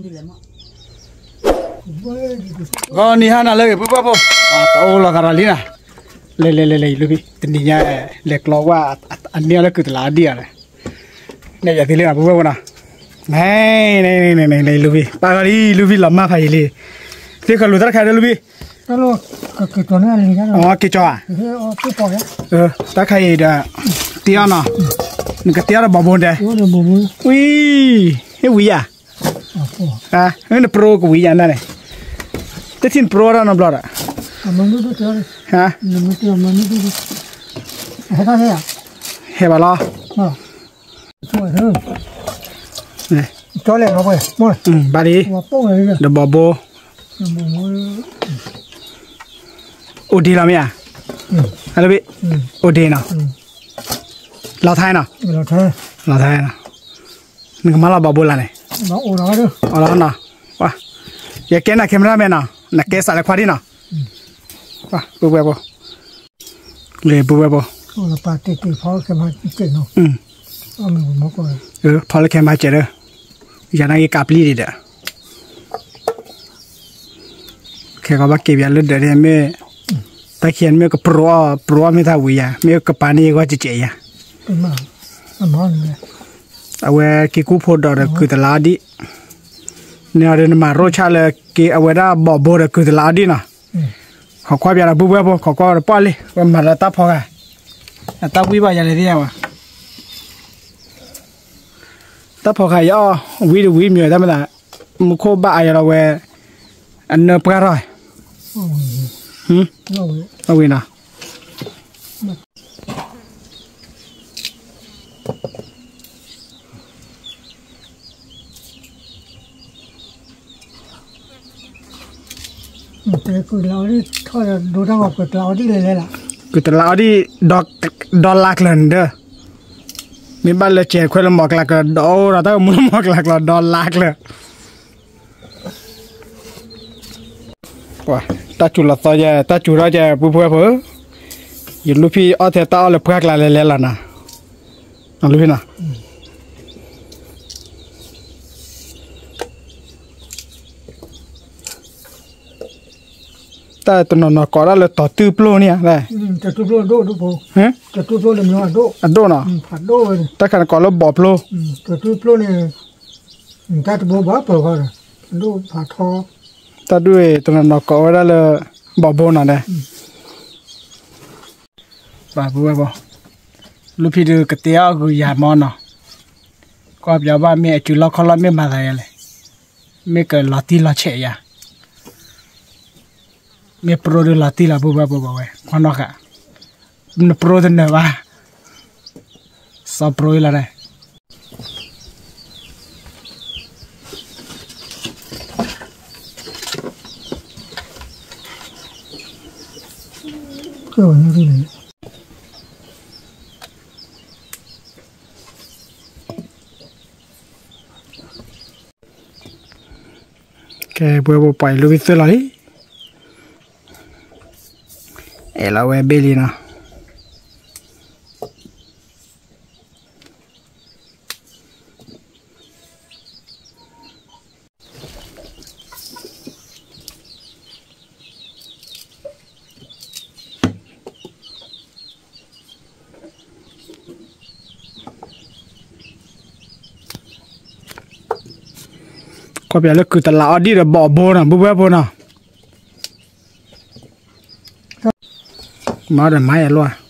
ဂီၤနံၤဟါနၤလၢအဂ့ၤ ပုၢ်ဝဲၢ်ဖိ, တၢ်အိၣ်လီၤသးဒီးလံနၤ, လဲၤလဲၤလဲၤလဲၤ ယလူၤဖံ တနံၤညါ လဲၤကျီဝဲ အန့ၢ်အီၤလၢကုၢ်တလးအဒံၣ်အီၤန့ၣ်, နဲၣ်ယၤသ့လံနၤ ပုၢ်ဝဲၢ်ဖိနီၤ, န န န လူၤဖံ ပာ်ဂီၤလံ လူၤဖံလီၤမၢ်ဖးယံာ်လံ, သ့ၣ်ခၢၣ်လူၤတၢ်တခါဒီးလူၤဖံ က့ၤကီၤဧါ, တၢ်ခါအံၤဒီး တ့အီၤနီၤ, နကတ့အီၤဒီးဘီဘိတဲ, ဝံၤ ဟ့ၣ်ဝံၤယၤ, နပရိကဝံၤယၤန့ၣ်, တထံၣ်နပရိတၢ်နီတဘျီဒီး, ဟဲဘၣ်လီၤ, ဘၣ်လံ, ဒီးဘီဘိ အိၣ်ဒ့လီၤမ့ၢ်ဧါ, အိၣ်ဒ့နီၤ, လီၤထဲနီၤ, လီၤထဲနီၤ, နကမၤလီၤဘီဘိလၢ်န့ၣ်, အိၣ်လီၤနီၤ, ယကဲနၤ camera man နီၤ, နကဲစးလၢခွါဒံၣ်နီၤ, ပုၢ်ဝဲၢ်ဖိ, ပုၢ်ဝဲၢ်ဖိ, ဖီလၢ camera စဲးဒီး, ယၤနာ်က့ၤကးပျံၤဒံးဒီး ခဲကီးဘၣ်က့ၤပၠးလၢဒၢးန့ၣ် မ့ၢ် တၢ်ခံဂၤန့ၣ်မ့ၢ်ကပရိအီၤ ပရိအီၤမ့ၢ်တၢ်ဝံၤယၤ မ့ၢ်ကပၤန့ၢ်ဂီၢ်ကဲးကဲးယၤ, အဝဲက့ၤကူၣ်ဖိဒီးဒီးကုၢ်တလးအီဒံၣ်, န့ၣ်အီၤဒီးနမၤရိၣ်ဆၣ်လၢက့ၤအဝဲဒၣ်ဘီဘိဒီးကုၢ်တလးအီဒံၣ်နီၤ, ခိးကွၢ်ပၠးဒီးပုၢ်ဝဲၢ်ဖိ ခိးကွၢ်ဒီးပှၢ်လံ ဝဲမၤလၢတၢ်ဖီဂၤ, အတၢ်ဝံဘၣ်ယၤန့ၣ်သ့ၣ်ညါဘၣ် တၢ်ဖီခါအံၤအီၣ် ဝံတဝံမ့ၢ်တၢ်မ့ၢ်သး မူခိၣ်ဘၣ်အါယၤလီၤဝဲ အနၢပှၢ်ထီၣ်, အဝံနီၤ. ကုၢ်တလးအီဒံၣ် ဒီလါကျၢၤန့ၣ်ဒီး မ့ၢ်ဘၣ်လၢကဲးခွဲးလၢမီၢ်ကျးကျၢၤ ဒီးအိၣ်ဒီးတၢ်ကမူလၢမီၢ်ကျးကျၢၤ ဒီလါကျၢၤ တၢ်စူၤလီၤသီယဲ တၢ်စူၤထီၣ်ယဲ ပုၢ်ဖိဝဲၢ်ဖိ, ယလူၢ်ဖံးအီၣ်ထဲတၢ်အီၣ်လၢပှၢ်ကျါလဲၤလဲၤလီၤနီၤ, လူၢ်ဖံးနီၤ, တၢ်တနီၤနီၤကိးဒၣ်လၢတီၤတုၢ်ပျိၢ်န့ၣ်ဧါ, တီၤတုၢ်ပျိၢ်အဒိၣ်, အဒိၣ်နီၤ, တၢ်ခါန့ၣ်ကိးလၢဘီၣ်ပျိၢ်, တီၤတုၢ်ပျိၢ်န့ၣ် တၢ်တဘိဘၣ်ပၢၤဃီဒီး အဒိၣ်ဖးထီ, တၢ်ဒုးတနီၤနီၤကိးဝဲဒၣ်လၢ ဘီၣ်ဘိၣ်နီၤဒဲး, ဘၣ်ပုၢ်ဝဲၢ်ဖိ, လူၢ်ဖံးဒုးကတဲအီၣ်ဂုာ်ယၤမီၢ်နီၤ, ကွၢ်ပၠးဘၣ်မ့ၢ်အစုလီၢ်ခီၣ်လီၢ်မ့ၢ်မၤသးယဲလဲၣ်, မ့ၢ်ကလီၤတံၢ်လီၤဆဲးယၤ မ့ၢ်ပရိဒုးလီၤတံၢ်လီၤ ပုၢ်ဝဲၢ်ဖိဘၣ်ဝဲ ကွၢ်နီၣ်ဃာ်, နပရိတနၢၤဘၣ်, စီၤပရိလီၤဒဲး. ကဲ ပဝဲပပှၤအံၤလူၤဝံသၢလီၤလံ, အဲၣ်လီၤဝဲဘ့ၣ်လံနီၤ. ကွၢ်ပၠးလၢကုၢ်တလးအီဒံၣ်ဒီးဘီၣ်ဘိနီၤ ပုၢ်ဝဲၢ်ဖိနီၤ. မၤဒီးမၤယၤလီၤ.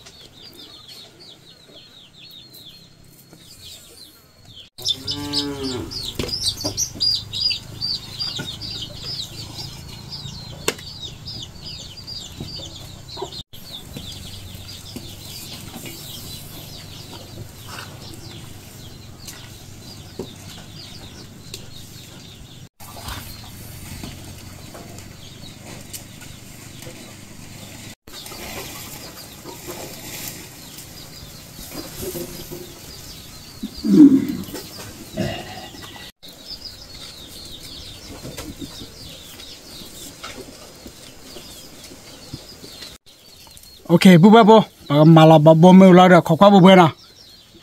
Okay ပုၢ်ဝဲၢ်ဖိ, ပကမၤလီၤဘီဘိမ့ၢ်ဝံၤလီၤဒီး ခိးကွၢ်ပှဲၤပှဲၤနီၤ.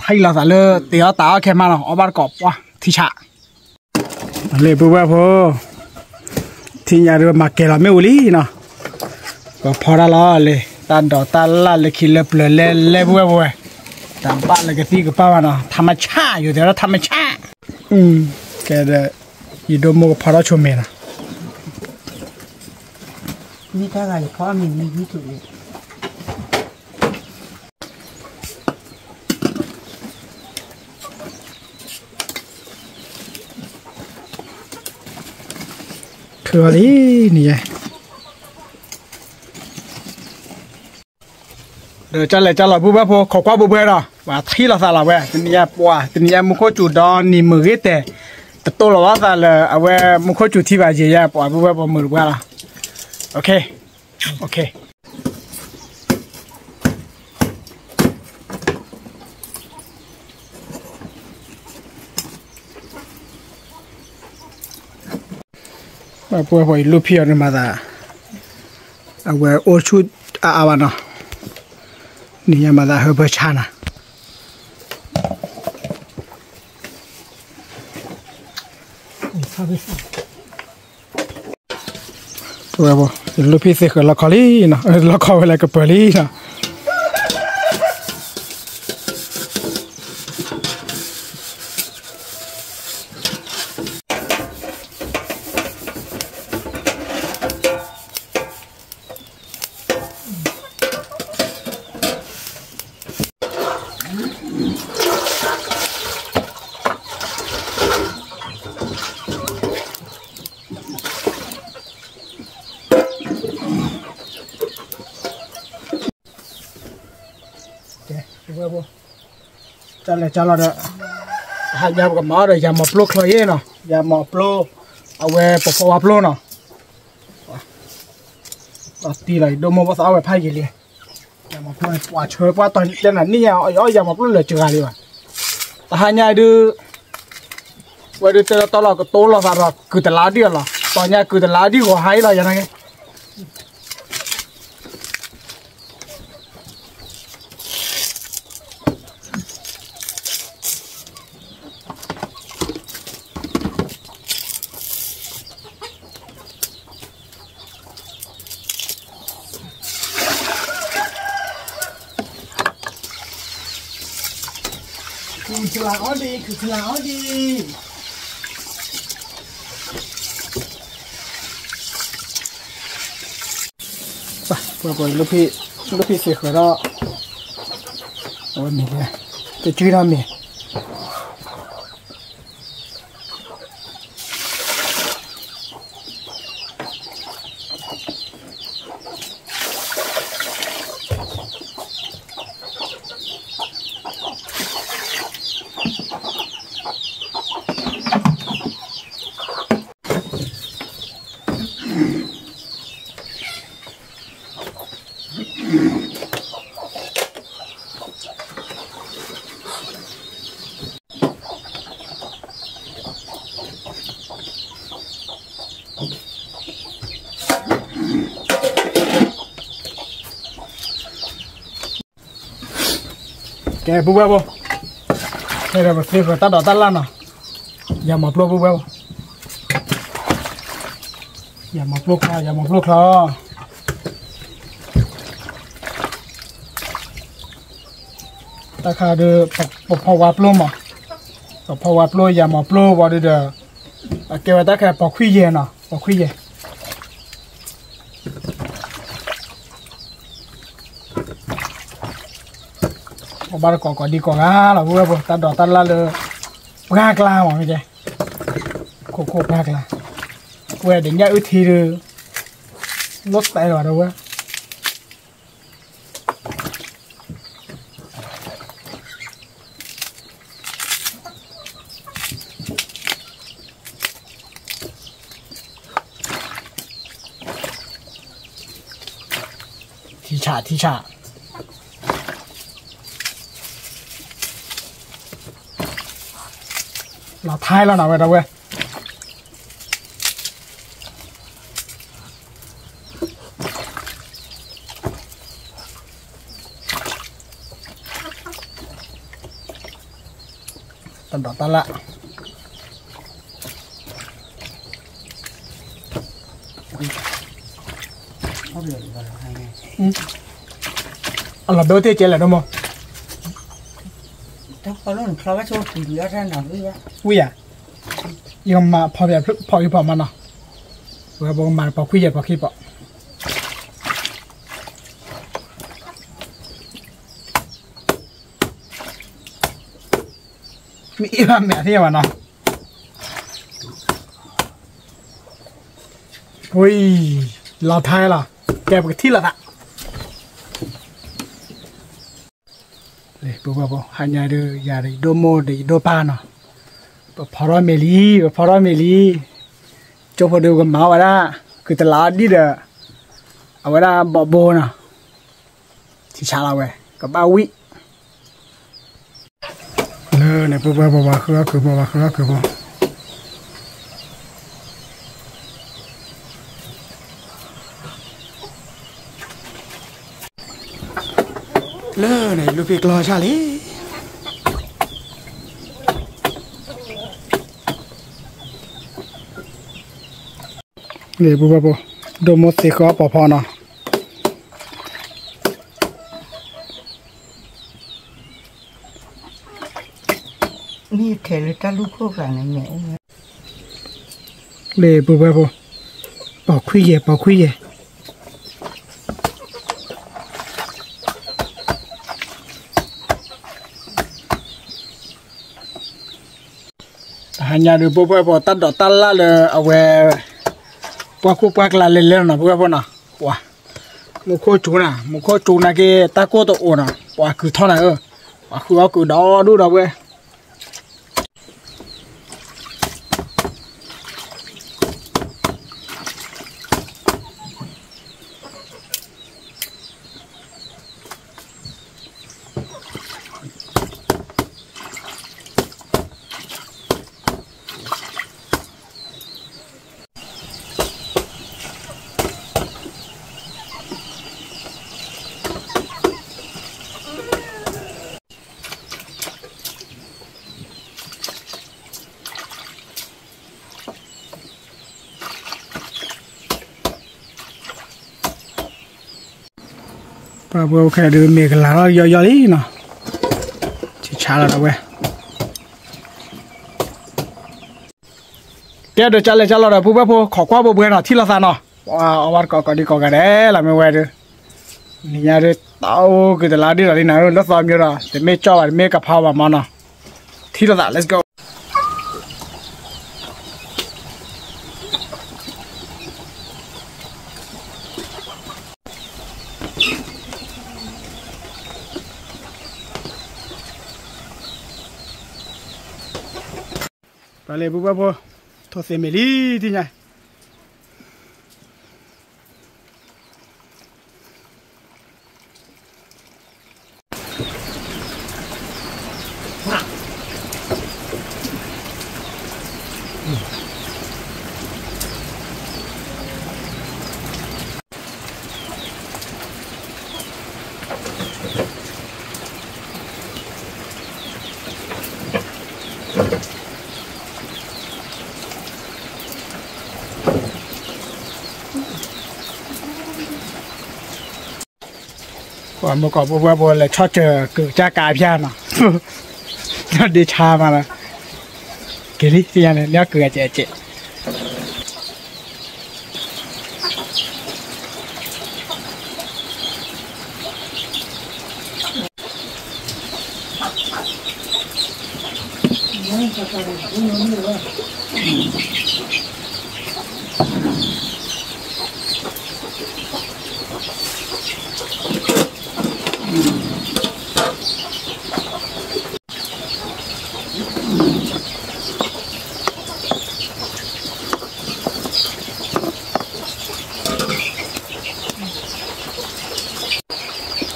ထံၣ်လိာ်သးလၢတ့အီၣ်တၢ်အီၣ်ခဲမးနီၤ, အီၣ်ဘၣ်တကိးပှၢ်ထံဆး. လၢပုၢ်ဝဲၢ်ဖိ, ထံၣ်ညါဒုးမၤကဲၤလီၤမ့ၣ်အူလံနီၤ, ပဖီတၢ်လီၤလံ, တၢ်ဒိးတၢ်လၢ်လၢခံလၢပျၢၤလဲလဲပုၢ်ဝဲၢ်ဖိဝဲ, တၢ်ဘၣ်လၢကသံၣ်ကပၢ်ဘၣ်နီၤ, ထးမဆၣ်, ယိၤတဲဒၣ်ထးမဆၣ်, ကဲဒီး, ယဒိၣ်မိၢ်ကဖီထီၣ်ဆိမဲာ်နီၤ မ့ၢ်တၢ်ဂၤယဖီအီၣ်မ့ၤမံၤဂံၢ်ထူၣ်လံ. ထုးအီၤလံ, နံၤယဲ, ဒီးကၢ်လဲၤကၢ်လီၤပုၢ်ဝဲၢ်ဖိ ခိးကွၢ်ဘိဘဲဒီး ပှၤထံၣ်လိာ်သးလီၤဝဲ, တနံၤညါပှၤ တနံၤညါမူခိၣ်စူၤဒီနံၤမုၢ်ဂ့ၤတဲာ်, တတိၢ်လီၤဘၣ်သးလၢအဝဲမူခိၣ်စူၤထံဘၣ်ယဲၢ်ယဲၢ် ပှၤပုၢ်ဝဲၢ်ဖိမုာ်တပှၢ်လီၤ, ပုၢ်ဝဲၢ်ဖိအံၤလူၢ်ဖံၣ်အီၤန့ၣ်မၤသး, အဝဲအိၣ်ဆူၣ်အါအါဘၣ်နီၤ, နံၤညါမၤသးဟၢဖၢဆါနၤ ပုၢ်ဝဲၢ်ဖိ, ယလူၢ်ဖံၣ်သ့ဃၢၤလီခီလံနီၤ, လီခီဝဲလၢကပၢၤလံနီၤ. ကဲ, ကၢ်လဲၤကၢ်လီၤဒီး, ဟးညါပကမၤအီၣ်ဒီးယၤမီၤပျိချီယဲၢ်နီၤ, ယၤမီၤပျိ, အဝဲပဖီဝါပျိနီၤ, တံၢ်လီၤ ယဒိၣ်မိၢ်ဘၣ်သးအီၣ်ဝဲဖးယံာ်လံ, ယၤမီၤပျိန့ၣ် ပှၤဆၢပှၤတီၤတဲနၤနံၣ်ညါ ယအီၣ်ယၤမီၤပျိလၢာ်စှၤလံဘၣ်, တဟါညါဒုး ဝဲဒုးတဲလီၤတီလီၤကတိၤလိာ်သးဒီး ကုၢ်တလါဒံၣ်အီၤလီၤ, တီၤညါကုၢ်တလါဒံၣ်ဂီၤဟါအံၤလီၤ ယၤနာ်က့ ကုၢ်တလါအီၣ်ဒံး ကုၢ်တလါအီၣ်ဒံး, ပှၤ လၢဖံသ့ဃၢၤဒီး အဝဲမ့ၢ် တကံထီၣ်မ့ၢ် ကဲ ပုၢ်ဝဲၢ်ဖိ, ခဲဒီးပသ့ဃၢၤတၢ်ဒိးတၢ်လၢ်နီၤ, ယၤမီၤပျိ ပုၢ်ဝဲၢ်ဖိ, ယၤမီၤပျိချီ ယၤမီၤပျိချီ, တၢ်ခါဒုး ပဖီဝါပျိမး, ပဖီဝါပျိ ယၤမီၤပျိဝံၤဒုးဒီး အကဲဝဲတၢ်ခဲ ပိာ်ခွံယဲၢ်နီၤ, ပိာ်ခွံယဲၢ် ပဘၣ်တကိးကိးဒံကိးဂၤလီၤ ပုၢ်ဝဲၢ်ဖိ, တၢ်ဒိးတၢ်လၢ်လၢ ပှၢ်ကျါမး မ့ၢ်ကဲ, ခိၣ်ခိၣ်ပှၢ်ကျါ, ဝဲဒၣ်ညၣ်အုၣ်ထံဒုး လိၣ်တဲလီၤဒီးဝဲ ထံဆး ထံဆး, လီၤထဲလီၤနီၤဝဲဒီးဝဲ တၢ်ဒိးတၢ်လၢ်, အလီၤဘဲအိၣ်တ့ၢ်ကဲလဲၣ်ဒိၣ်မး, ဝံယၤ, ယကမၤဖီဖီဖီမနီၤ, ဝဲပကမၤပိာ်ခွံယဲၢ်ပိာ်ခံပိာ်, မ့ၢ်အ့ၣ်ဘၣ်မဲာ်သ့ၣ်ညါဘၣ်နီၤ, ဝံၤ, လီၤထါလီၤ, ကဲပကထံၣ်လိာ်သး ပုၢ်ဝဲၢ်ဖိ, ဟါညါဒုး ယၤဒီးယဒိၣ်မိၢ်ဒီးယဒိၣ်ပၢ်နီၤ, ပဖီထီၣ်မ့ၤလံ, ပဖီထီၣ်မ့ၤလံ, ကၠိဖိဒုးကမၤဝဲဒၣ်, ကုၤတလးအီၤဒ်ဒီး, အဝဲဒၣ်ဘီဘိနီၤ, ထံဆါလီၤဝဲ, ကဘၣ်ဝံၣ် လၢန့ၣ် ပုၢ်ဝဲၢ်ဖိ ပှၤဃုအီၣ်ကုၤဖိ ပှၤဃုအီၣ်ကုၤဖိ လၢန့ၣ် လူၤဖံးကျီဆၣ်လံ လၢပုၢ်ဝဲၢ်ဖိ ဒိၣ်မိၢ်သ့ဃုအီၣ်ပိာ်ဖီနီၤ မ့ၢ်ထဲလၢတၢ်လူၢ်ခိၣ်ဃာ်န့ၣ် မ့ၢ်အိၣ် လၢပုၢ်ဝဲၢ်ဖိ ပိာ်ခွံယဲၢ် ပိာ်ခွံယဲၢ် တဟါညါဒုး ပုၢ်ဝဲၢ်ဖိ တၢ်ဒိးတၢ်လၢ်လၢအဝဲ ပှၢ်ခိၣ်ပှၢ်ကျါလဲၤလဲၤနီၤ ပုၢ်ဝဲၢ်ဖိနီၤ ပှၤ မူခိၣ်စူၤနၤ မူခိၣ်စူၤနာ်က့ တၢ်ကိၢ်တအိၣ်နီၤ ပှၤကုၤထီၣ်နၤဧၢ ပှၤဃုအီၣ်ကုၤဒီဒူၣ်ဒီပုၢ်ဝဲၢ် ပှၤပုၢ်ဝဲၢ်ခဲဒုး မ့ၢ်ကလၤထီၣ်ယီယီလံနီၤ ဆံးဆါလီၤဒီပုၢ်ဝဲၢ် ကဲဒီး ကၢ်လဲၤကၢ်လီၤဒီး ပုၢ်ဝဲၢ်ဖိ ခိးကွၢ်ဘိဘှဲနီၤ ထံၣ်လိာ်သးနီၤ အီၣ်ဘၣ်တကိးကိးဒံကိးဂၤဒဲးလီၤ မ့ၢ်ဝဲဒုး နံၤညါဒုး တၢ်အိၣ်ကုၤတလါဒ်ဒီးလံနီၤ လၢသီမၠိဒီး တမ့ၢ်ကၠီၣ်ဘၣ် တမ့ၢ်ကဖီဘၣ်မနီၤ ထံၣ်လိာ်သး let's go ပှၤလၢပုၢ်ဝဲၢ်ဖိ ထိၣ်သ့မ့ၤလံ ထံၣ်ညါ ပှၤမုၢ်ကီၢ်ပုၢ်ဝဲၢ်ဖိလဲၤဆီၣ်စၢၤကုၤကၢ်ကးဖၠၣ်နီၤ ဒီးဒ့ဆါမးလီၤ က့ၤလံ သ့ၣ်ညါန့ၣ် လၢကုၤအစဲးစဲး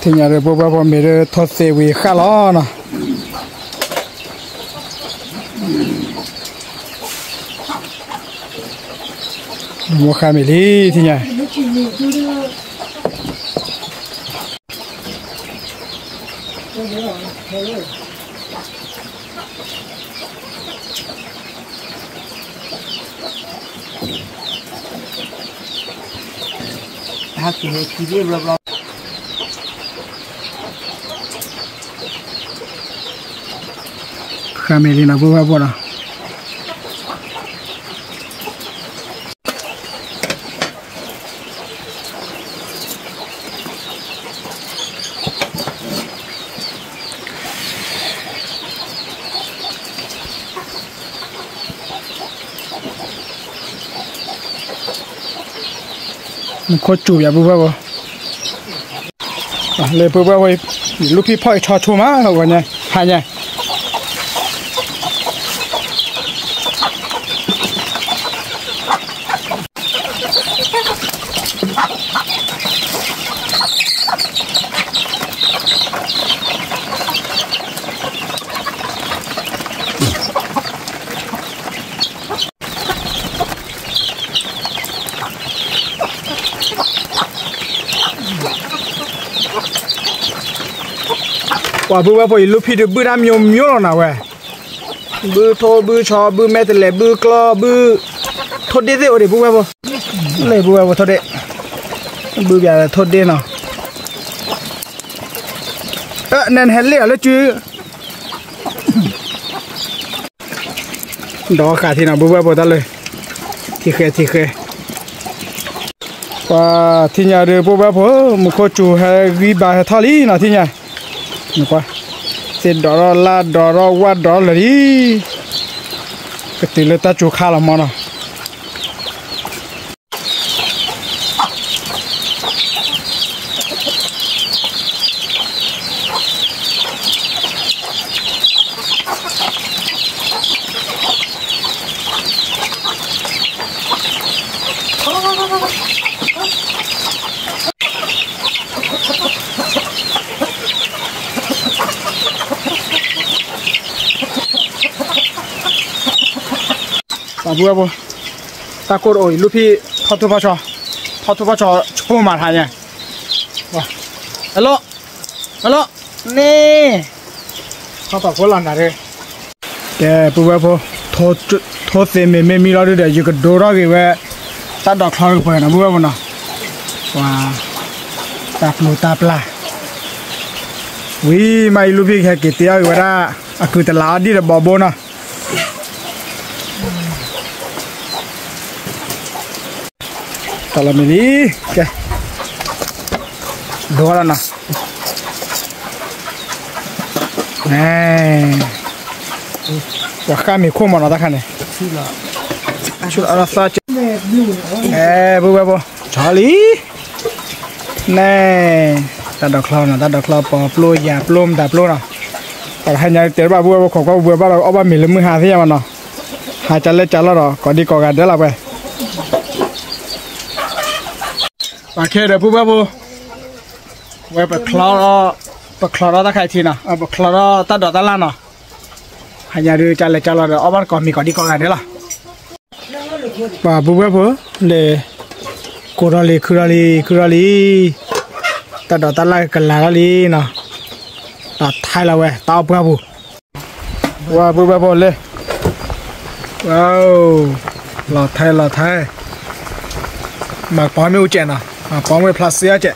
ထံၣ်ညါဒီး ပုၢ်ဝဲၢ်ဖိမ့ၢ်ဒီး ထိၣ်သ့ဝံၤဃၣ်လီၤနီၤ မိၢ်ဃၣ်မ့ၤလံ ထံၣ်ညါ Hello. ဃၣ်မဲာ်လံနီၤ ပုၢ်ဝဲၢ်ဖိနီၤ. မူခိၣ်စူၤပၠး ပုၢ်ဝဲၢ်ဖိ, လၢပုၢ်ဝဲၢ်ဖိ လူၢ်ဖံးဖီၣ်အံၤဆီဆိမး ဂီၤညါ ဟါညါ. ပှၤပုၢ်ဝဲၢ်ဖိအံၤ လူၢ်ဖံးတဘုၣ်တၢ် မျိုးမျိုး လီၤနၤဝဲ, ဘုၣ်ထိၣ်ဘုၣ်ဆီ ဘုၣ်မဲာ်တလဲး ဘုၣ်ကျီၢ် ဘုၣ်ထိၣ်ဒ့ၣ်သ့ၣ်အိၣ်ဒံး ပုၢ်ဝဲၢ်ဖိ, လၢပုၢ်ဝဲၢ်ဖိထိၣ်ဒ့ၣ်, ဘုၣ်ပၠးထိၣ်ဒ့ၣ်နီၤ. နဲနဟဲလ့ၣ်အီၤလၢစု ဒီးဃာ်ထံနီၤ ပုၢ်ဝဲၢ်ဖိတၢ်လၢ ထံဃဲထံဃဲ, ပှၤထံၣ်ညါဒီး ပုၢ်ဝဲၢ်ဖိ မူခိၣ်စူၤဟဲဂံၢ်ဘါဟဲထီၣ်လံနီၤ ထံၣ်ညါ, သ့ၣ်ဒီးထီၣ်လၢ်ဒီးထီၣ်ဝၣ်ဒီးလၢာ်လံ, ကတုၤလၢတၢ်စူၤခါလီၤမးနီၤ. ပှၤပုၢ်ဝဲၢ်ဖိ, တၢ်ကိၢ်တအိၣ်အံၤ လူၢ်ဖံး ဖီၣ်ထူၣ်ဖီၣ်ဆီ, ဖီၣ်ထူၣ်ဖီၣ်ဆီ ဆိမးထါညါ, ဟဲလီၤ, ဟဲလီၤ, န့ၣ်, ထီၣ်သီၣ်ဖိလီၤနၤ, ကဲ ပုၢ်ဝဲၢ်ဖိ, ထိၣ်သ့မ့ၢ်မ့ၢ်မံလီၤဒုဒီး ယကဒိထီၣ်က့ၤဝဲ တၢ်ဒိးချီကပှဲၤနီၤ ပုၢ်ဝဲၢ်ဖိနီၤ, ပှၤ တၢ်ပျိတၢ်ပျၢ်, ဝံၤမးအံၤ လူၢ်ဖံးကဟဲက့ၤတ့အီၣ်က့ၤဝဲဒၣ် အကုၢ်တလးအီၤဒ်ဒီးဘီဘိနီၤ. တၢ်လီၤမံၤလံ, ကဲ, ဒိလီၤနီၤ, ပှၤဃၣ်မ့ၤခိၣ်မးနီၤ တၢ်ခါန့ၣ်, အဲ ပုၢ်ဝဲၢ်ဖိ, ဆီလံ, န့ၣ်, တၢ်ဒိးချီနီၤ တၢ်ဒိးချီ ပီၤပျိယၤပျိမတၤပျိနီၤ, ပှၤတဟါညါတဲဘၣ် ပုၢ်ဝဲၢ်ဖိ ခိးကွၢ်ဝဲဘၣ်ဒီး အီၣ်ဘၣ်မ့ၤလၢမုၢ်ဟါသ့ၣ်ညါမးနီၤ, ဟါကလဲၣ်ကလီဒီး ကိးဒံကိးဂၤဒဲးလီၤဝဲ, ပှၤခဲဒီး ပုၢ်ဝဲၢ်ဖိ, ဝဲပချီ, ပချီထီၣ်တၢ်ခါအံၤထံနီၤ, ပချီထီၣ်တၢ်ဒိးတၢ်လၢ်နီၤ, ဟါညါဒုး ကလဲၣ်ကလီဒီး အီၣ်ဘၣ်တကိးမ့ၤကိးဒံကိးဂၤဒဲးလီၤ. ပှၤပုၢ်ဝဲၢ်ဖိ, လဲၤ, ကိးထီၣ်လံ ခုထီၣ်လံ ခုထီၣ်လံ, တၢ်ဒိးတၢ်လၢ်ကလၤထီၣ်လံနီၤ, လီၤထဲလီၤဝဲ တၢ်အီၣ်ပှၢ်ပူၤ, ပှၤပုၢ်ဝဲၢ်ဖိလဲၤ, လီၤထဲလီၤထဲ, မၤပီမ့ၢ်အိၣ်ကဲးနီၤ, မၤပီမ့ၢ်ဖျါစ့အီၣ်ကဲး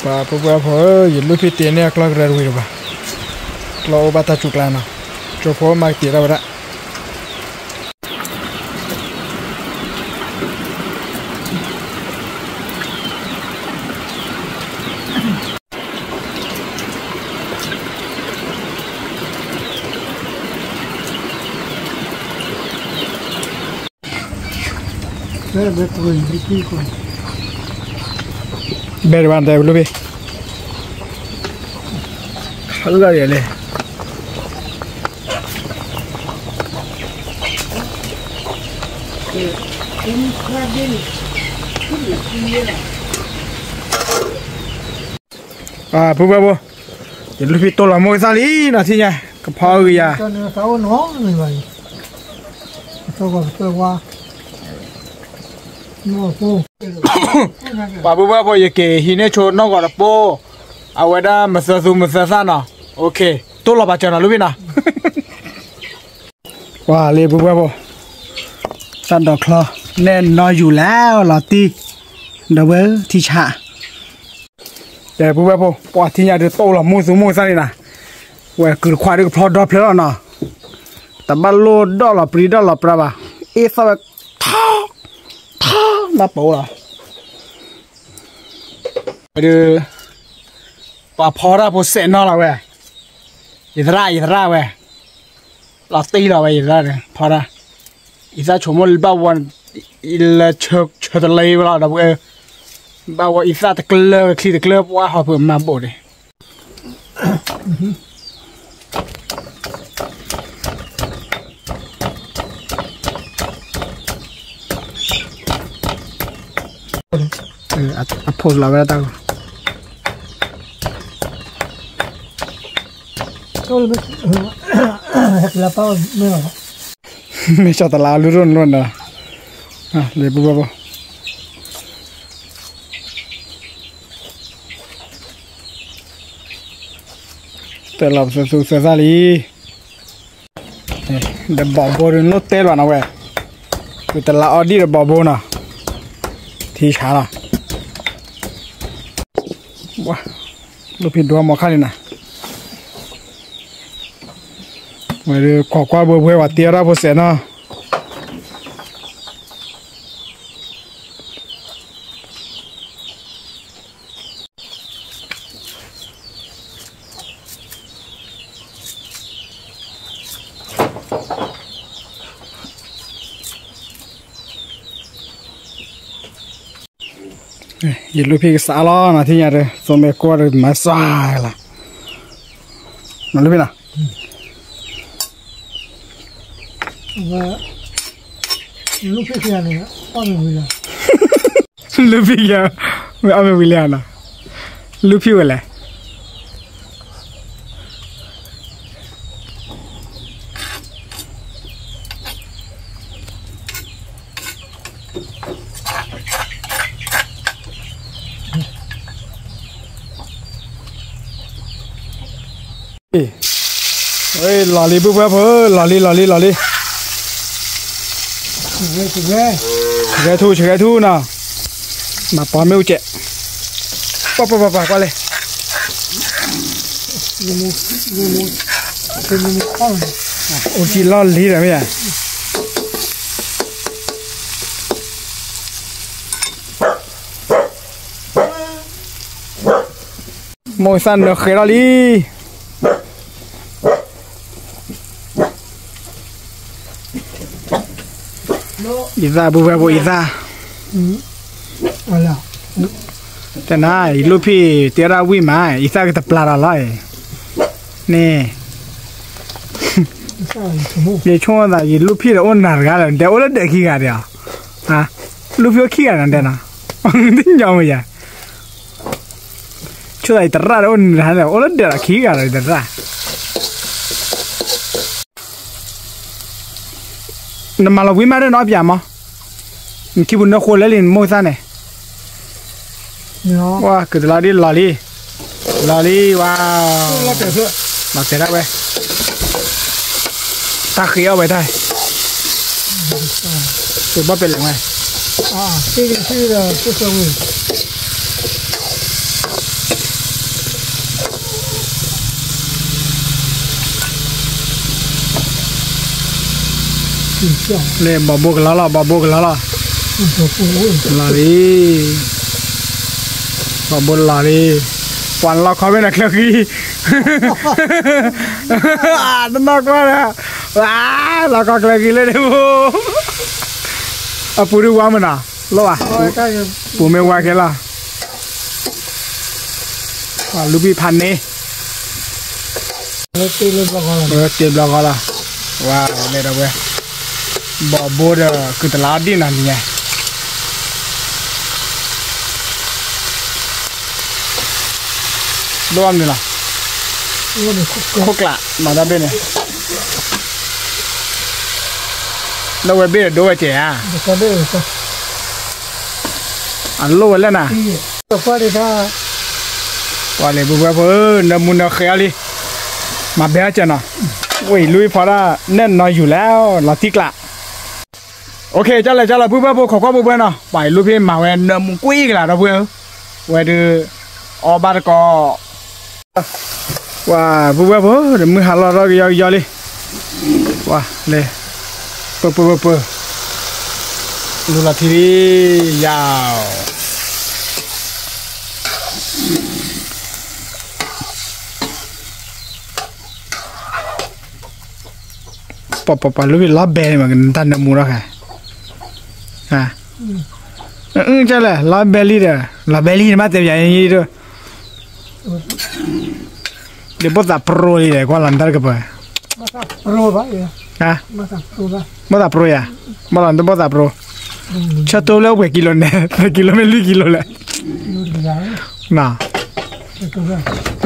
ပှၤပုၢ်ဝဲၢ်ဖိဧၢ, ယလူၢ်ဖံးတ့န့ၢ်အကျီၢ်ကရၢတဝံၤတဘၣ်, ကျီၢ်အိၣ်ဘၣ်တၢ်စူၤကျါနီၤ, ကၠိဖိမၤကတံာ်ထီၣ်ဝဲဒၣ် ဘဲတဘၣ်တဲဘျုးဘ့ၣ်, ခါအုၣ်ဂၤဒ်လဲၣ်, ပုၢ်ဝဲၢ်ဖိ, ယလူၢ်ဖံးတိၢ်လီၤမိၢ်ကသၣ်လံနီၤ ထံၣ်ညါ, ကဖီအဂ့ၤယၤ ပှၤပုၢ်ဝဲၢ်ဖိ ယက့ၤဟံးန့ၢ်ဆိနီၢ်ဂီၤတပိၢ်, အဝဲဒၣ်မသၢသူမသၢသၣ်နီၤ, တိၢ်လီၤပာ်စၢၤနီၤ လူၢ်ဖံးနီၤ. ပှၤလၢပုၢ်ဝဲၢ်ဖိ, သၣ်ဒီးချီ, နဲၣ်နီယူၤလဲၣ်လီၤတံၢ်, ဒီပုၢ်ဝဲၢ်ထံဆး, တဲပုၢ်ဝဲၢ်ဖိ ပှၤထံၣ်ညါဒုးတိၢ်လီၤမုၢ်သူမုၢ်သၣ်န့ၣ်နၤ, ဝဲကုၤတခွါဒုးကဖျီဒီဖျၢၣ်လီၤနီၤ, တဘၣ်လိၣ်ဒီၣ်လီၤပြံဒီၣ်လီၤပြါဘၣ်, အ့ၣ်သီၣ်ဝဲ ထီ, ထီ, နၢ်ပၢၢ်လီၤ, ဝဲဒုး ပှၤဖီတၢ်ဖိစဲးနီၤလီၤဝဲ, ယသရၣ် ယသရၣ်ဝဲ, လီၤတံၢ်လီၤဝဲ ယသရၣ်ဒီး ဖီတၢ်, အံသၣ်ဆိကမိၣ်လၢဘၣ်ဝဲ, လၢဆၢတလၢဝဲလီၤ ဒီပုၢ်ဝဲၢ်, ဘၣ်ဝဲအံသၣ်တကျၢၢ်ချံတကျၢၢ် ပှၤဟီၣ်ဖိမၤဘိးန့ၣ် အဖိလီၤဝဲတၢ်ဂီၤ, မ့ၢ်ဆီတလါအလုၢ်ရိၣ်နလိၣ်နၤ, လၢပုၢ်ဝဲၢ်ဖိ တဲလီၤပသသူသၢသၣ်လံ, ဒီးဘီဘိဒုးလိၣ်တဲလီၤနၤဝဲ, ပတလါအီဒံၣ်ဒီးဘီဘိနီၤ, ထံဆးလီၤ, လိၣ်ဖံးဒိမီၤခါလံနၤ, ဝဲဒုးခိးကွၢ်ဘှဲဘှဲဝဲတ့အီၣ်တၢ်ဖိစဲးနီၤ ယလူၢ်ဖံကစးလီၤ နၤထံၣ်ညါဒီး သိမဲာ်ကွၢ်ဒီးမၤစၢ်လီၤ, နလူၢ်ဖံနီၤ, လူၢ်ဖံက အီၣ်မ့ၢ်ဝံၤလံနီၤ, လူၢ်ဖံဝဲလဲၣ်, လီၤလံ ပုၢ်ဝဲၢ်ဖိ, လီၤလံ လီၤလံ လီၤလံ, ဆှဲထူ ဆှဲထူနီၤ, မၤပီမ့ၣ်အူကဲး, ပၢ်ပၢ်ပၢ်ပၢ် ကွၢ်လဲၣ်, အိၣ်ကံလီၢ်လံဒီးမ့ၢ်ဧါ မိၢ်သၣ်နၢၤဃဲၤထီၣ်လံ, အံသၣ် ပုၢ်ဝဲၢ်ဖိ အံသၣ်, တဲနၤ ယလူၢ်ဖံတဲဒၣ်ဝံၣ်မး အံသၣ်ကတပျၢ်ဒီးလီၤ, န့ၣ် ယဆိကမိၣ်သး ယလူၢ်ဖံဒီးအိၣ်နၤတဂၤလၢၤ နတဲအိၣ်လၢဒၢးခံဂၤဒီး, လူၢ်ဖံအိၣ်ခံဂၤန့ၣ် နတဲနီၤ, တညီမယၤ, ဆိသးယတရၣ်ဒီးအိၣ်နၤန့ၣ် အိၣ်လၢဒၢးဒီးခံဂၤဒီးယတရၣ် နမၤလီၤဝံၣ်မးဒီးနအီၣ်ပၠးမး, နခံပူၤနၢဃိလဲလံ နမိၢ်သၣ်န့ၣ်, ဝါ ကုၢ်တလါဒ်လီၤလံ, လီၤလံ ဝါ, လီၤတဲာ်ဒၣ်ဝဲ, တၢ်ဃ့အီၣ်ဝဲတၢ်, ဘီၣ်ပဲလဲၣ်ဝဲ လၢဘီဘိကလီလီၤ ဘီဘိကလီလီၤ, လီၤလံ, ဘီဘိလီၤလံ, ပှၤလီခီမ့ၢ်နၤ ချၢဃံ, တနီၢ်ကွၢ်ဒီး, လီခီချၢဃံလၢဒၢးဖိ, အပူၤဒုးဝါမနၤ, လီၤဘၣ်, ပူၤမ့ၢ်ဝါခဲလီၤ လူၢ်ဘံၣ်ဖးန့ၣ်, တ့ဘျီဃီလီၤ, ဝါလဲၤဒီးဝဲ, ဘီဘိဒီးကုၢ်တလါဒ်နၤလံညါ, ဒိၣ်အမနုၤလီၤ, ခိၣ်ကျး မၤတၢ်ဘ့ၣ်န့ၣ်, လၢဝဲဘ့ၣ်ဒီးဒိၣ်ဝဲကဲၤဧါ, အလိၣ်ဝဲလၢနၤ, ပှၤလၢပုၢ်ဝဲၢ်ဖိဧၢ နၢမူနၢဃဲအီၤလံ, မၤဘဲအီၣ်ကဲၤနီၤ ဝဲအံၤလူဖီဒၣ် နဲၣ်နီယူၤလဲၣ် လီၤတံၢ်ကျး OK ကၢ်လဲၣ်ကၢ်လဲၣ် ပုၢ်ဝဲၢ်ဖိ ခိးကွၢ်ပုၢ်ဝဲၢ်နီၤ ပှၤအံၤလူဖံမၤဝဲ နၢမူကွံာ်ကလာ်ဒီပုၢ်ဝဲၢ်ဧၢ, ဝဲဒုး အီၣ်ဘၣ်တကီး ပှၤပုၢ်ဝဲၢ်ဖိ ဒီးမုၢ်ဟါလီၤထီၣ်ကယီကယီလံ, ပှၤလဲၤ ပၢပၢပၢပၢ, လူလီၤထံလံ, ယၤ ပှၤပှၤပှၤလူဖံလီၤဘဲန့ၣ်မး နတၢ်နၢမူထီၣ်ခါ, အကၢ်လဲၣ် လီၤဘဲလံဒီး လီၤဘဲလံ နမ့ၢ်တဲပယၤအံၤဒီး ဒီးဘီၣ်သးပရိလံဒီး ကွၢ်လီၤနတၢ်တကပၤ, ဘီၣ်သးပရိယၤ, ဘီၣ်သးပရိ, ဘီၣ်သးပရိ, ဆၢတိလၢပှဲၤကံလိန့ၣ် ပှဲၤကံလိမ့ၢ်လွံၢ်ကံလိလဲၣ်, ဒီကယၤည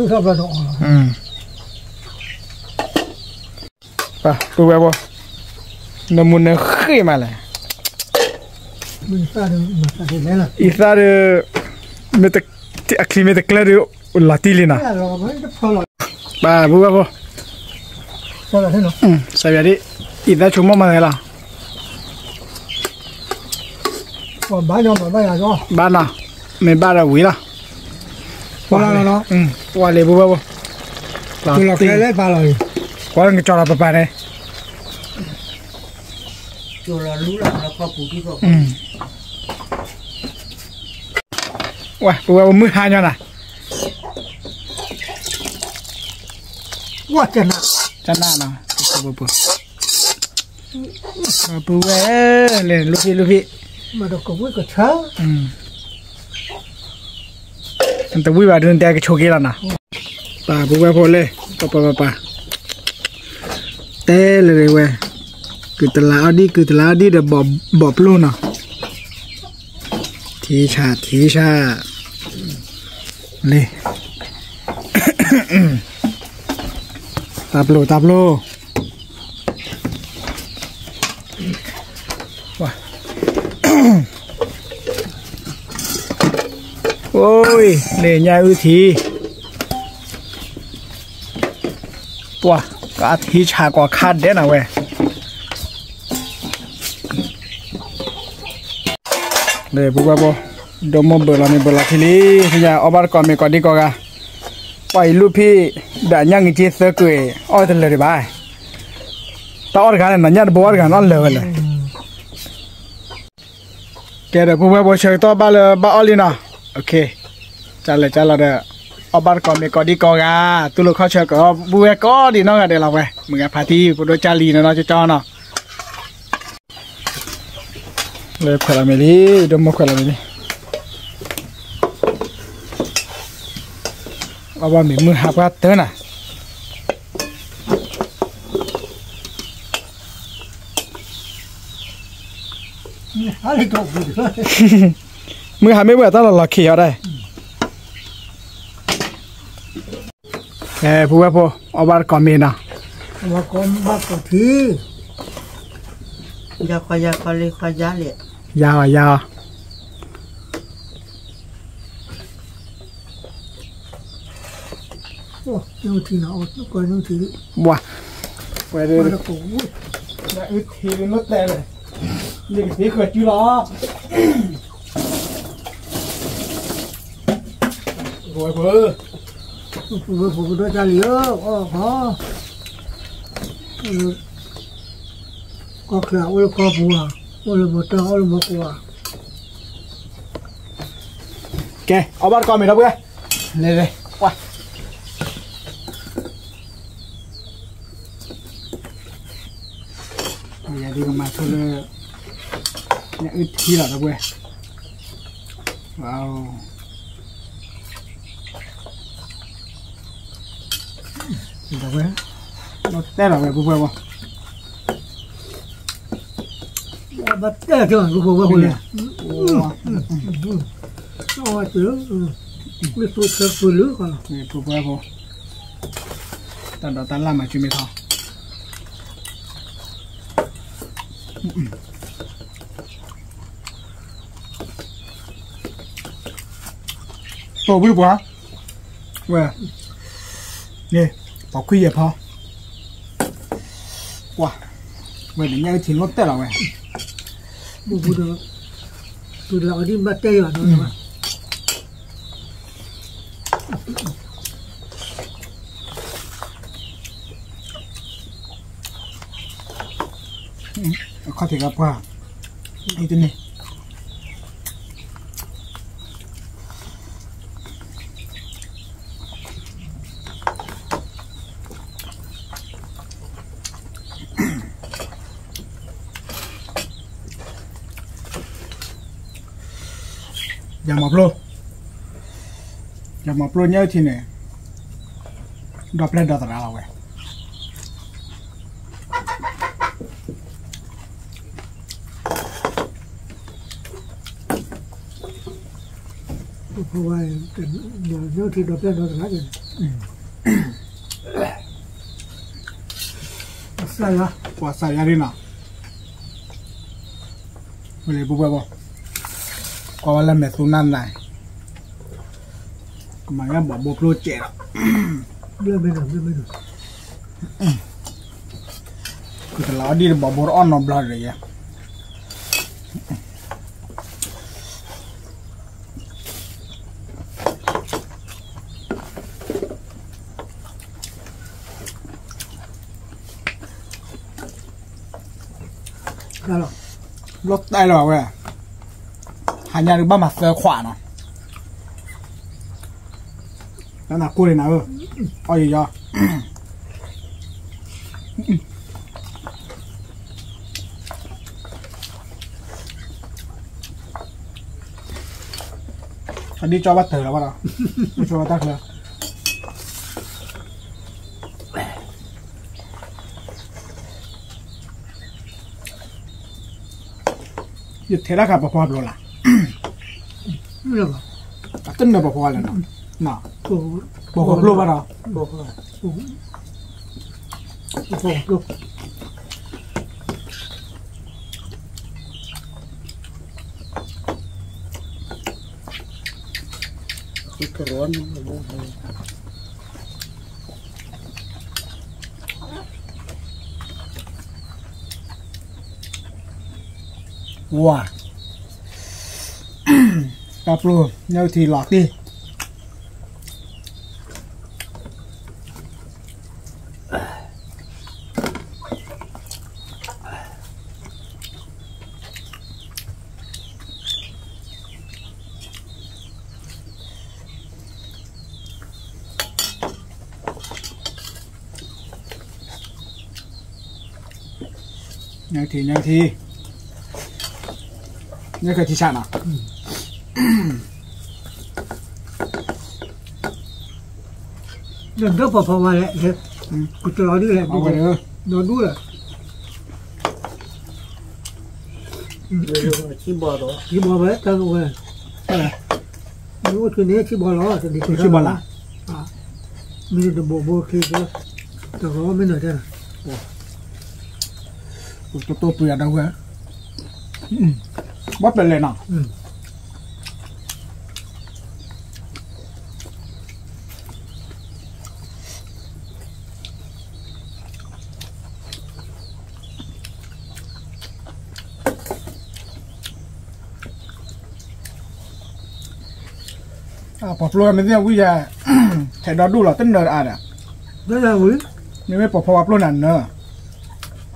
ါနီၤ, ပုၢ်ဝဲၢ်ဖိ နၢမူနၢဃ့ၢ်မးလဲၣ်, အံသၣ်ဒီး အချံမ့ၢ်တကျၢၢ်ဒီး လီၤတံၢ်လံနီၤ, ပှၤပုၢ်ဝဲၢ်ဖိ စးယၤဒ် အံသၣ်ဆိကမိၣ်မးလဲၣ်လီၤ, ဘၣ်နီၤ မ့ၢ်ဘၣ်ဒီးဝံၤလီၤ, ပှၤလၢပုၢ်ဝဲၢ်ဖိ, ကွၢ်လၢကကၠီလီၤပပၤန့ၣ် ဝဲ ပုၢ်ဝဲၢ်ဖိ မုၢ်ဟါညီနၤ, ကနၣ်နီၤ, ပုၢ်ဝဲၢ် လဲၤလူဖံလူဖံ, တဝံၣ်ဘၣ်ဒုး နတဲကဆိးက့လီၤနီၤ, ပှၤပုၢ်ဝဲၢ်ဖိလဲၣ် ပပပပ, တဲလၢဝဲ, ကုတလးအီၣ်ဒံၣ်ကုတလးအီၣ်ဒံၣ်ဒီး ဘီၣ်ပျိၢ်နီၤ, ထံဆးထံဆး, လံ တၢ်ပျိၢ်တၢ်ပျိၢ်, အိၣ် လၢညၣ်အုၣ်ထံ, ပှၤ ကထံဆးကွၢ်ခါဒဲးနၤဝဲ, လၢပုၢ်ဝဲၢ်ဖိ, ဒိၣ်မိၢ်ဘၢၣ်လီၤမ့ၢ်ဘၢၣ်လီၤထံလံ, သ့ၣ်ညါအီၣ်ဘၣ်တကိးမ့ၢ်ကိးဒံကိးဂၤ, ပှၤအံၤလူၢ်ဖံး, ဒီးညၣ်ငံးက့သၢကွံာ်, အီၣ်တလၢာ်ဒံးဘၣ်, တၢ်အီၣ်တဂၤန့ၣ်နီၤ ညၣ်တဘိအီၣ်တဂၤန့ၣ် အီၣ်လၢာ်ဝဲလဲၣ် ကဲဒီး ပုၢ်ဝဲၢ်ဖိ ဆၢကတီၢ်ဘၣ်လၢဘၣ်အီၣ်လံနီၤ, ကၢ်လဲၣ်ကၢ်လီၤဒီး အီၣ်ဘၣ်တကိးမ့ၢ်ကိးဒံကိးဂၤ, တူၢ်လိာ်ခီၣ်ဆၢကီး ပုၢ်ဝဲၢ်ကိးဒံနီၢ်ဂၤဒဲးလီၤဝဲ, မုၢ်ဂၤဖးတံၢ် ဖိဒိၣ်ကၢ်လံနီၤနီၤကၠီကၠီနီၤ, လၢခွဲးလီၤမ့ၢ်လံ, ဒိၣ်မိၢ်ခွဲးလီၤမ့ၢ်လံ, အီၣ်ဘၣ်မ့ၢ်မုၢ်ဟါပှၢ်တၢၢ်နၤ မုၢ်ဟါမ့ၢ်ဝဲတၢ်လီၤလီၤခံးအီၤဒၣ်, ပုၢ်ဝဲၢ်ဖိ အီၣ်ဘၣ်တကိးမ့ၢ်နီၤ, ဘၣ်ကိးထံ, ယၤဃီယၤဃီလံဃီယၤလဲၣ်, ယၤအီၤယၤအီၤ ဝဲ, ဝဲဒၣ်, အုထံလၢတဲလဲၣ်, ယကသ့ဃၢၤစုလီၤ, ဝဲဖိ, ဝဲဖိကဒိၣ်ကၢ်လံဧၢ, အီၣ်ခီ, ကီၢ်ချၢ အိၣ်လၢကီၢ်ပူၤဧါ, အိၣ်လၢမီၤတၢ် အိၣ်လၢမီၤကိးဧါ, ကဲ အီၣ်ဘၣ်တကိးမ့ၢ်ဒီပုၢ်ဝဲၢ်, လဲၤလဲၤ, ယၤဒုးကမၤဆိလၢ ညၣ်အုၣ်ထံလီၤဒီပုၢ်ဝဲၢ်, ဝါ, ဒီပုၢ်ဝဲၢ်, လီၤတဲာ်လီၤဝဲပုၢ်ဝဲၢ်ဘၣ်, ဘၣ်တဲာ်လီၤပုၢ်ဝဲၢ်ဖိလဲၣ်, မ့ၢ်သိဆၢပၢၤလၢ, ပုၢ်ဝဲၢ်ဖိ, တၢ်ဒိးတၢ်လၢ်မၤစုမ့ၢ်ထီၣ် အ တိၢ်ဝံၤပှၤ, ဝဲ, န့ၣ်, ပှၤခွံယဲၢ်ဖီ, ကွၢ်, ဝဲန့ၣ်ညၣ်အုၣ်ထံလီၤတဲာ်လီၤဝဲ, ပူၤပူၤဒီး, ပူၤလီၤအီၤဒ်ဘၣ်တဲယၤနီၤ, အခီၣ်ထံးကပှၢ်, အံၤတန့ၢ် ယၤမၤပျိ, ယၤမၤပျိညၣ်အုၣ်ထံန့ၣ်, ဒီပျဲၢ်ဒီသရၣ်လီၤဝဲ. ပှၤထံဒီပျဲၢ်ဒီသရၣ်န့ၣ်, ပှၤစၢ်ယၤ, ပှၤစၢ်ယၤဒ်နီၤ, ဝဲလၢပှဲၤပှဲၤဘၣ်, ကွၢ်ဝဲလၢမဲာ်သူနၢ်နၢ်, ကမၤညၣ်ဘီဘိပျိကဲးဒီး, ကတလီၤအီၣ်ဒ်တဘီဘိတအီၣ်နီတဘျီဒီးယဲ ဘျီတဲလီၤဝဲ, ဟါညါဒုးဘၣ်မၤသၢခွးနီၤ, တၢ်နၤကိၢ်န့ၣ်နၤဧၢ, အီၣ်ယံၤယီၤ အဒ်ကၠီဘၣ်တၢၢ်လီၤဘၣ်ဒီး, ကၠီဘၣ်တၢ်ချၢ, ယထဲဒၣ်ခါပဖီပျိလၢ်, အတနၢၤပဖီလဲၣ်နီၤ, ပဖီပျိဘၣ်ဒီး, ဝါ, တၢ်ပျိ, ညၣ်အုၣ်ထံလီၤတံၢ် ညၣ်ထံ ညၣ်ထံ, ညၣ်ခဲထံဆးနီၤ, ဒီးပဖီဝဲလဲၣ်, ကတလီၤဒ်လဲၣ်, ဒီဒူၣ်လၢ ထံဘီဝဲ တၢ်ဝဲ, မ့ၢ်အိၣ်ဆူန့ၣ်ထံဘီလီၤ, ထံဘီလီၤ, မ့ၢ်တဘိဘိခံက, တရီမ့ၢ်နၤတဲ, တိတိပှ့ၤအဒၣ်ဝဲ, ဘၣ်ပျဲလဲၣ်နီၤ. ပှၤပျိမ့ၢ်သ့ၣ်ဝံယၤ, ထဲးဒီဒူၣ်လီၤ တနၢၤတအါဒီး, မ့မ့ၢ်ပှၤဖီဝါပျိန့ၣ်နၢၤ,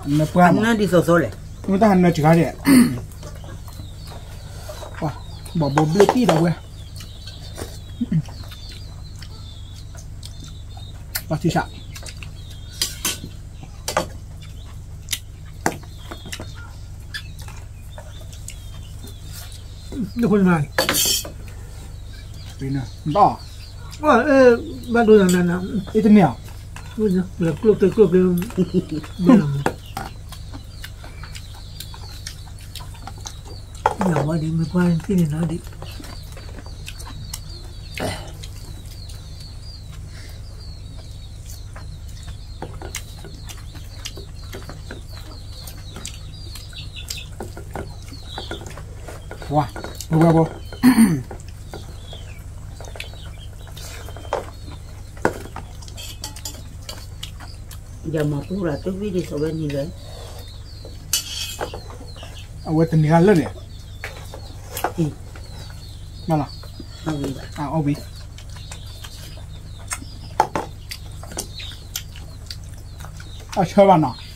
နၢၤပှၢ်မး, မ့ၢ်တၢ်ဟးနၢၤစှၤဒဲး, ဘီဘိဘျ့တံၢ်ဒီးဝဲ, ပှၤထံဆး ဘၣ်ဒိနၤနၤ, လဲၤကျိၣ်ကျဲကျိၣ်ကျဲ, ဘၣ်လီၤမး, ယဝဲဒ်မ့ၢ်ပှၤထံၣ်န့ၣ်နီၤဒ် ဝါ, ဝဲဝဲဘိ, ယမၤပူရၤတဝံၣ်ဒ်သိးဝဲန့ၣ်လဲၣ်. အဝဲတနံၤဂၤလၢာ်န့ၣ်, မ့ၢ်လီၤ, အီၣ်ဝံၤ, အဆၢဘၣ်နီၤ.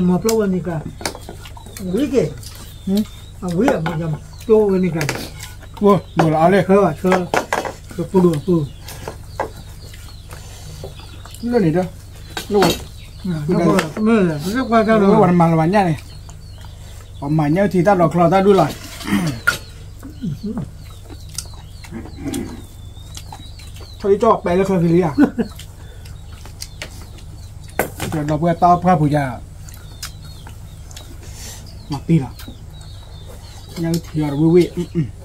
မၤပျီဝဲန့ၣ်က, ဝံၤက့ၤ, အဝံၤအမၤပျီဝဲန့ၣ်က, ဆၢဆၢ, ပူၤပူၤ, လၢန့ၣ်ဒီး, လၢဝဲ, လၢဝဲတမၤလၢၤဘၣ်ညၣ်န့ၣ်, ပှၤမၤညၣ်ထံတၢ်လီၤချီတၢ်ဒူၣ်လီၤ. ထီၣ်အံၤကၠီၣ်ပဲလၢချၢခံလံဧါ, ဒီပုၢ်ဝဲၢ်တၢ်အီၣ်ပှၢ်ပူၤယၤ, မၤတံၢ်လီၤ, ညၣ်အုၣ်ထံအီၤတဝံၣ်ဝံၣ်.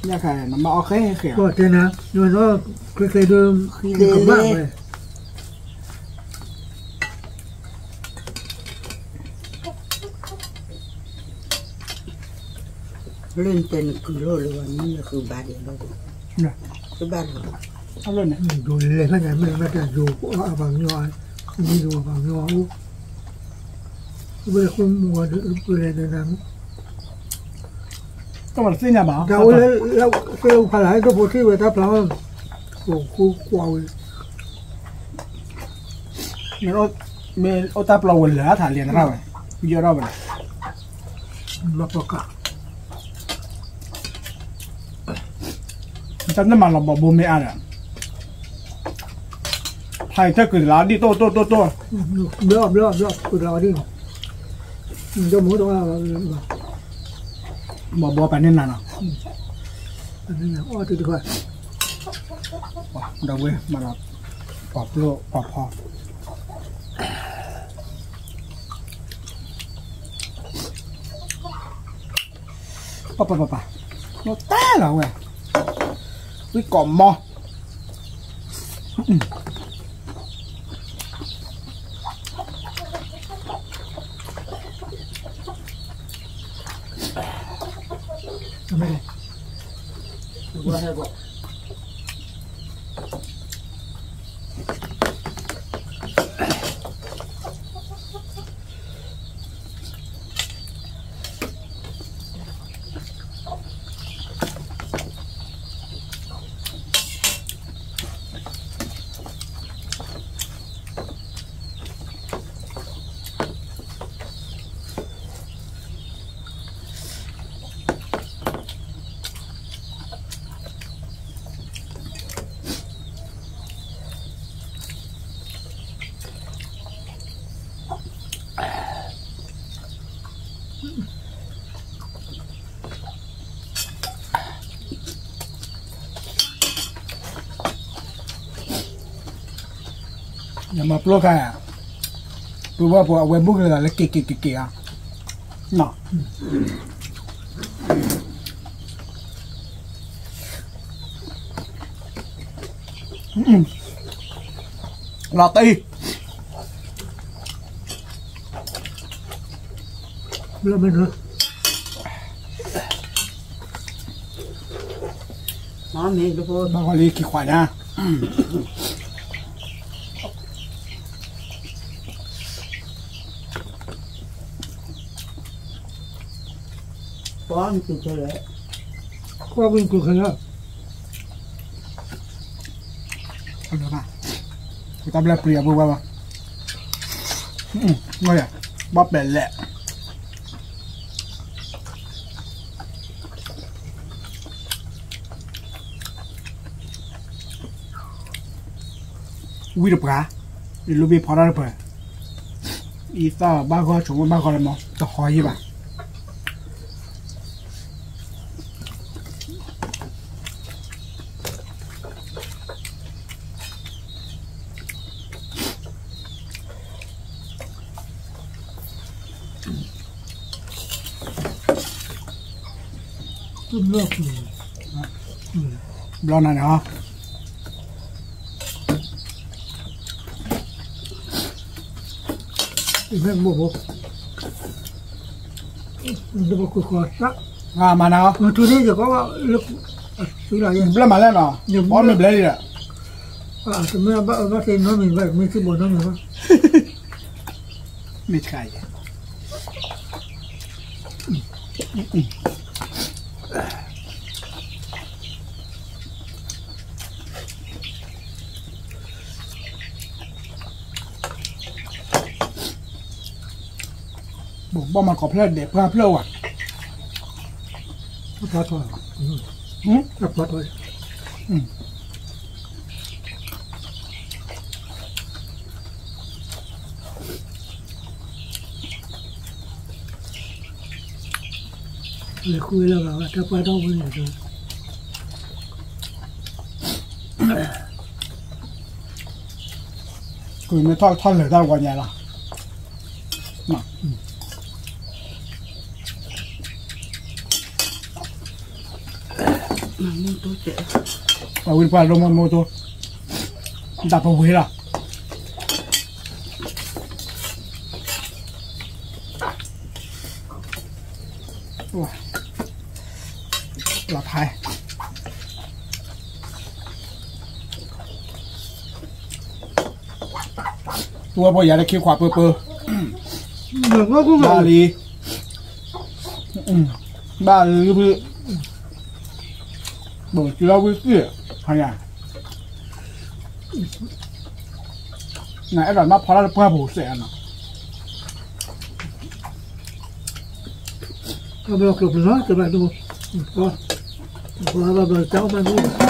ညၣ်ခါနမ့ၢ်အီၣ်ဃဲဃဲ, တဲနၤ, ကျဲကျဲဒိ, ကမၣ်ဝဲ လၢနတဲနကုၢ်လိာ်လၢၤဘၣ်, မ့ၢ်နကုၢ်ဘၣ်ဒဲးဘၣ်, ကုၢ်လဲၤဖဲန့ၣ် မ့ၢ်မ့ၢ်တၢ်ယိၤအပှၤကညီ, မ့ၢ်ယိၤအပှၤကညီအိၣ်, ဝဲဃိမူဝဲဒၣ်ပလဲၤနၤ, တၢ်မၤတသ့ၣ်ညါဘၣ်, တၢ်အိၣ်လၢ, သ့ၣ်အိၣ်ဖးလၢ် ဒိၣ်ဖိထံၣ်ဝဲတၢ်ပျီ, အိၣ်ဃိကွၢ်ဝဲ မ့ၢ်အိၣ်တၢ်ပျီဝဲလၢာ်အါထးလံနရၣ်ဝဲ, ယီၢ်ထီၣ်ဝဲ, တၢ်နမၤလီၤဘီဘိမ့ၢ်အါဒီး, ဖးအံၤထၢၣ်ကုၢ်တလးဒ်တိၢ်တိၢ်တိၢ်တိၢ်, ဘျီဘျီဘျီကုၢ်တလးဒ်, ဘီဘိပှၤန့ၢ်နၤနီၤ, အီၣ်တတခွါ, ဒီးဝဲမၤလီၤ, ပှၤဖျိပှၤဖီ ပပပပ, နီၢ်တဲလီၤဝဲ, ဝံကိးမီ, ယမၤပျီခါ, ပဝဲပှၤအဝဲဘူးကလၢလၢက့ၤက့ၤက့ၤက့ၤဧါ, နီၤ, လီၤတံၢ် ဘၣ်ဂီၤလံခံခွါညါ, ကွၢ်က့ၤက့ၤခဲလၢာ်, တၢ်ဘျၢပျံၤအဘိဘၣ်ဘၣ်, ဘၣ်ပဲာ်လဲၣ် ဝံတပှၤ, ယလိၣ်ဘ့ၣ်ဖီတၢ်တပှၤ, အံသၣ်ဘၣ်ဂီၢ်ဆိးမ့ၢ်ဘၣ်ဂီၢ်လၢမီၤ တဟီယံၢ်ဘၣ်. ဘျီနၤန့ၣ်ဟီ, မ့ၢ်ဘိၣ်ဘိၣ်, နဘိၣ်ခိၣ်ဃီသး, မၤနၤအီၤ, နထူန့ၣ်ယကီးလၢ, ဘျဲၣ်မၤလဲၣ်နီၤ, ဘီမ့ၢ်ဘျဲၣ်လံဒီး, တမ့ၢ်ဘၣ်ဘၣ်သ့ၣ်နီတမံၤဘၣ်, မ့ၢ်သ့ၣ်ဘီနီတမံၤဘၣ်, မ့ၢ်ဆှးယဲ ဘီၣ်မၤကီၢ်ဖျၢၣ်ဒဲးပှၢ်ဖျၢၣ်ဝဲ, အပှၤထီၣ်, အပှၤထီၣ်, လဲၤဃုလၢဂၤဝဲ တၢ်ပှၢ်ထီၣ်ဝဲန့ၣ်ဒီး ကွံာ်မ့ၢ်ထီၣ်ထီၣ်လၢာ်တၢ်ဂီၤညါလီၤ, အဝံပှၢ်ဒိၣ်မိၢ်မိၢ်တိၢ်, တၢ်ပဝ့ၤလီၤ. လီၤဖး, ပုၢ်ဝဲၢ်ဖိ ယၤလၢခံခွးပၢပၢ, ဘၣ်လံ, ဘၣ်လံဖု, ဘိၣ်ကလီဝံသ့ၣ်, ဟါယၤ နအဲၣ်ဒိးနီၢ်ဖီလာ်တပှၢ်ပူၤစဲးနီၤ, ဘၣ်ကျိၤပျုၤနီၤ ကဘၣ်ဒိၣ်, ဘၣ်ဘၣ်ဘၣ်ကၠီမးဒိၣ်,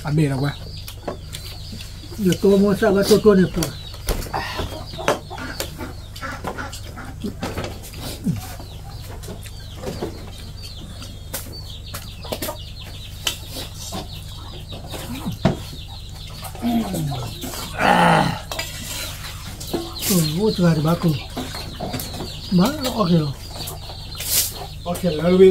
အဘ့ၣ်လီၤဝဲ, ယတိၢ်မိၢ်သၣ်ဘၣ်တိၢ်တိၢ်န့ၣ်ပှၤ အိၣ်တဂၤတဘၣ်ကိၢ်, မၤအီၣ်က့ၤလီၤ, အီၣ်က့ၤလၢ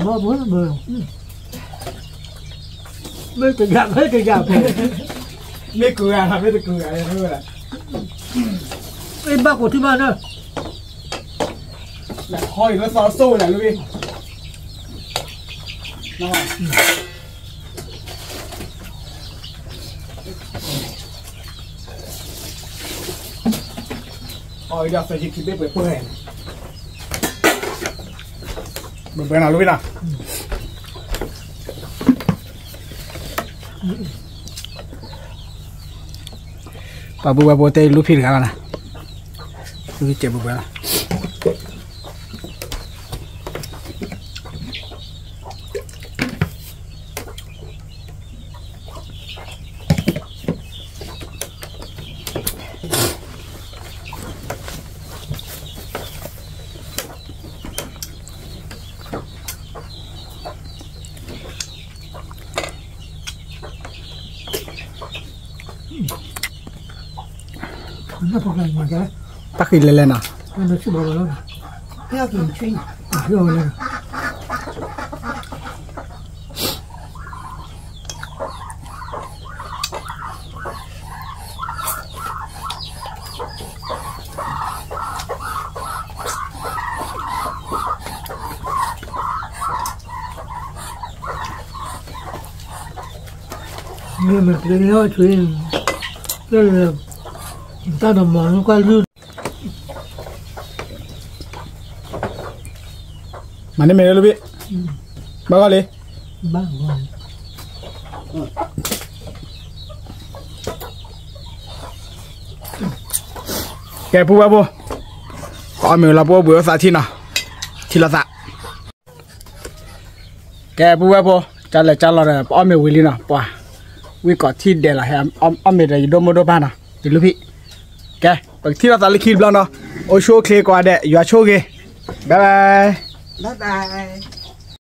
ဝံၤ မ့ၢ်ကယၤ မ့ၢ်ကယၤဖိ, မ့ၢ်ကယၤ မ့ၢ်တကယၤ, မ့ၢ်ဘၣ်ကိၢ်ထံမးနီၤ, ဟီအံၤလၢသီစိဝဲဒၣ်လၢဝံၤ အီၤဒီးသယုၢ်ခံဘ့ၣ်ပှဲၤပှဲၤ, ဘှဲဘှဲနီၤလီၤဝံၤနီၤ, ပှၤပုၢ်ဝဲၢ်ဖိတဲလူဖံတဂၤလီၤနီၤ, လူဖံစဲးဘှဲဘှဲလီၤ. တၢ်ဃံလဲၤလဲၤနီၤ, မ့ၢ်မ့ၢ်ကျဲန့ၣ်အီၣ်ဆူၣ်, တၢ်ဒီးမၤနုၤကွၢ်လုၢ် မၤန့ၢ်မ့ၢ်လၢလၢဘ့ၣ်, ဘၣ်ဂီၢ်လံ, ကဲပုၢ်ဝဲၢ်ဖိ, ပအီၣ်မ့ၤလီၤပအိၣ်ဘှံးအိၣ်သးထံနီၤ, ထံလီၤသး ကဲပုၢ်ဝဲၢ်ဖိ, ကၢ်လဲၤကၢ်လီၤဒီး ပအီၣ်မ့ၤဝံၤလံနီၤ, ပှၤ ဝံၢ်ကီးထံၣ်ဒဲးလီၤ, အီၣ်မ့ၤဒီးယဒိၣ်မိၢ်ဒိၣ်ပၢ်နီၤ, ယလူဖံ, ကဲ ပကထံၣ်လိာ်သးလၢခံတဘျီနီၤ, အိၣ်ဆူၣ်အိၣ်ချ့ကိးဂၤဒဲး, ယွၤဆိၣ်ဂ့ၤ, bye bye.